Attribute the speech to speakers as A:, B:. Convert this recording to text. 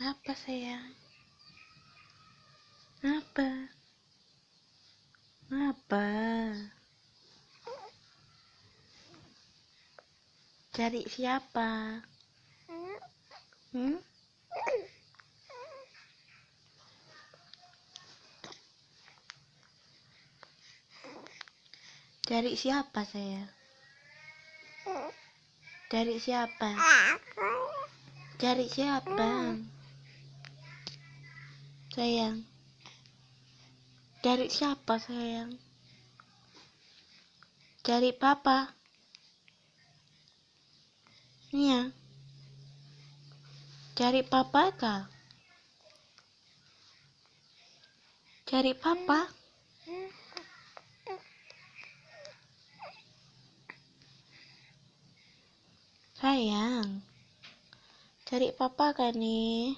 A: Apa sayang? Apa? Apa? Cari siapa? Hmm? Cari siapa sayang? Cari siapa? Cari siapa? Sayang. Cari siapa sayang? Cari papa. Iya. Cari papa kah? Cari papa. Sayang. Cari papa kan nih?